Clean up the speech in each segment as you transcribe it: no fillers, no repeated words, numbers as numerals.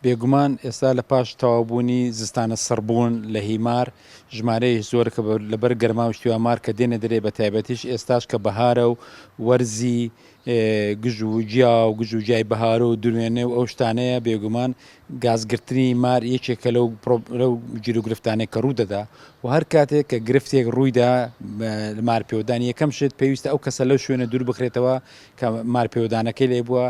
بێگومان ئێستا لە پاش تەواوبوونی زستانە سڕبوون لە هیمار ژمارەیەکی زۆر کە لەبەر گەرما و شتیوا مار کە دێنە دەرێ بە تایبەتیش ئێستاش کە بەهارە و وەرزی گژ و گیا و گژ و گیای بەهارە و دروێنێ و ئەو شتانەیە بێگومان گازگرتنی مار یەکێکە لەو لەو گیروگرفتانەی کە ڕوو دەدا و هەر کاتێک کە گرفتێک ڕوویدا مار پێودان یەکەم شت پێویستە ئەو کەسە لەو شوێنە دوور بخرێتەوە کە مار پێودانەکەی لێ بووە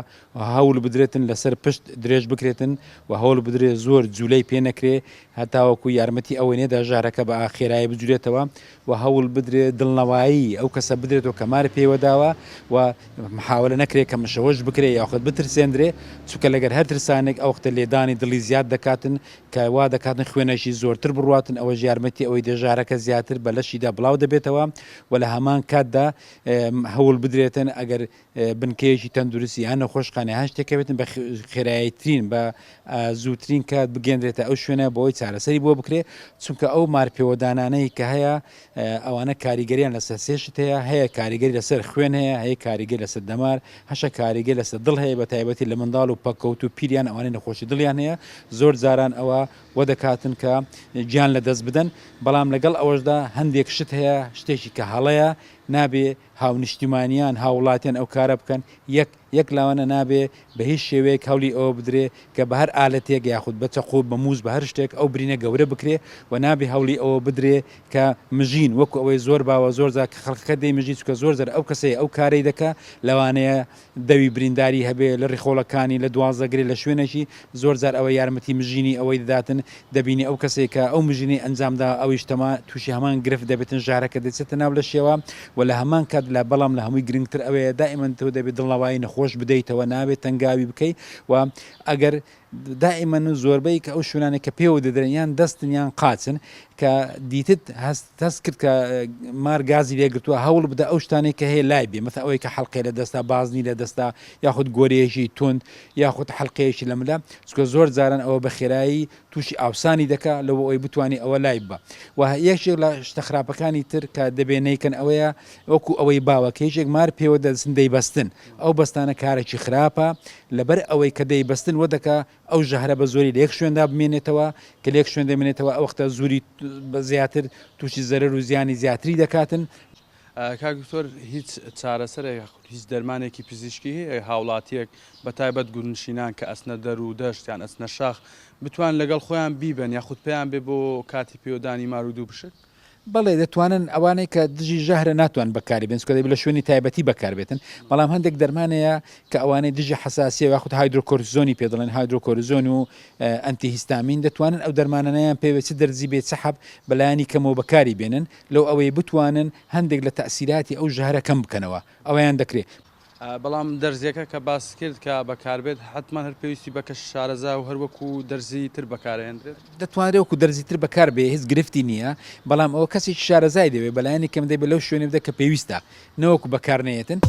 هەوڵ بدرێتن لەسەر پشت درێژ بکرێتن و هەوڵ بدرێ زۆر جولەی پێ نەکرێ هەتاوەکو یارمەتی ئەوەی نەدا ژەهرەکە بە خێرایی بجولێتەوە و هەوڵ بدرێ دڵنەوایی ئەو کەسە بدرێتەوە کە مار پێوە داوە و محاولە نەکرێ کە مشەوەش بکرێ یاخود بترسێندرێ چونکە لەگەر هەر ترسانێک ئەو وەختە لێدانی دڵی زیاد دەکاتن کە وا دەکاتن خوێنەشی زۆرتر بڕواتن ئەوەش یارمەتی ئەوەی دێ ژەهرەکە زیاتر بە لەشیدا بڵاو دەبێتەوە و لە هەمان کاتدا هەوڵ بدرێتن ئەگەر بنکەیەکی تەندروستی یان نەخۆشخانە هەر شتێک هەبێتن بە خێراییترین بە زووترین کات بگەنرێتە ئەو شوێنە بۆی چارەسەری بۆ بکرێ چونکە ئەو مارپێوەدانانەی کە هەیە ئەوانە کاریگەریان لەسەر سێشت هەیە هەیە کاریگەری لەسەر خوێن هەیە هەیە کاریگەری لەسەر دەمار هەشە کاریگەری لەسەر دڵ هەیە بە تایبەتی لە منداڵ و پەککەوت و پیریان ئەوانەی نەخۆشی دڵیان هەیە زۆر جاران ئەوە وە دەکاتن کە گیان لە دەست بدەن بەڵام لەگەڵ ئەوەشدا هەندێک شت هەیە شتێکی کە هەڵەیە نابێ هاونیشتیمانیان، هاووڵاتیان ئەو کارە بکەن، یەک، یەک لاوانە نابێ بە هیچ شێوەیەک هەولی ئەوە بدرێ کە بە هەر ئالەتێک یاخود بە چەقۆ، بە مووس، بە هەر شتێک ئەو برینە گەورە بکرێ و نابێ هەولی ئەوە بدرێ کە مژین وەکو ئەوەی زۆر باوە زۆر جار کە خەڵکەکە دەیمژی چونکە زۆر جار ئەو کەسەی ئەو کارەی دەکا لەوانەیە دەوی برینداری هەبێ لە ڕیخۆڵەکانی لە دوازدەگرێ لە شوێنێکی زۆر جار ئەوە یارمەتی مژینی ئەوەی دەداتن دەبینی ئەو کەسەی کە ئەو مژینەی ئەنجام دا ئەویش تەما تووشی هەمان گرفت دەبێتن ژەهرەکە دەچێتە ناو لەشیەوە و لە هەمان کات لە بەڵام لە هەمووی گرنگتر ئەوەیە دائیمەن تۆ دەبێت دڵنەوایی نەخۆش بدەیتەوە نابێت تەنگاوی بکەی و ئەگەر دائیمەن و زۆربەی کە ئەو شوێنانەی کە پێوە دەدرێن یان دەستن یان قاچن کە دیتت هەست هەست کرد کە مار گازی لێگرتووە هەوڵ بدە ئەو شتانەی کە هەیە لای بێ مەسەلەن ئەوەی کە حەڵقەی لە دەستا بازنی لە دەستا یاخود گۆرەیەکی توند یاخود حەڵقەیەکی لە ملە چونکە زۆر جاران ئەوە بە خێرایی تووشی ئاوسانی دەکا لەوە ئەوەی بتانی ئەوە لای ببە و یەکێک لە شتە خراپەکانی تر کە دەبێ نەیکەن ئەوەیە وەکو ئەوەی باوە کە یەکێک مار پێوە دەچن دەیبەستن ئەو بەستانە کارێکی خراپە لەبەر ئەوەی کە دەیبەستن وە دەکا ئەو ژەهرە بە زۆری لە یەک شوێندا بمێنێتەوە کە لە یەک شوێن دەمێنێتەوە ئەو وەختە زوری زیاتر تووشی زەرەر و زیانی زیاتری دەکاتن. کاک دکتۆر هیچ چارەسەرێک یاخود هیچ دەرمانێکی پزیشکی هەیە هاوڵاتیەک بە تایبەت گوندنشینان کە ئەچنە دەر و دەشت یان ئەچنە شاخ بتوان لەگەڵ خۆیان بیبەن یاخود پێیان بێ بۆ کاتی پێودانی مار و دووپشک؟ بەڵێ دەتوانن ئەوانەی کە دژی ژەهرە ناتوان بەکاری بێن چونکە دەبێت لە شوێنی تایبەتی بەکاربێتن بەڵام هەندێک دەرمان هەیە کە ئەوانەی دژی حەساسیە یاخود هایدرۆکۆرتیزۆنی پێ دەڵێن هایدرۆکۆرتیزۆن و ئەنتی هیستامین دەتوانن ئەو دەرمانانەیان پێ بێت چ دەرزی بێت چ حەب بەلایەنی کەمەوە بەکاری بێنن لەو ئەوەی بتوانن هەندێک لە تەئسیراتی ئەو ژەهرە کەم بکەنەوە ئەوەیان دەکرێت. بەڵام دەرزیەکە کە باست کرد کە بەکاربێت حەتمەن هەر پێویستی بە کەسی شارەزا و هەر وەکو دەرزی تر بەکارئەهێندرێت؟ دەتوانرێت وەکو دەرزی تر بەکار بێ هیچ گرفتی نییە بەڵام ئەوە کەسێکی شارەزای دەوێت بەلایەنی کەم دەبێت لەو شوێنە بدە کە پێویستە نەوەکو بەکار نەیەتن.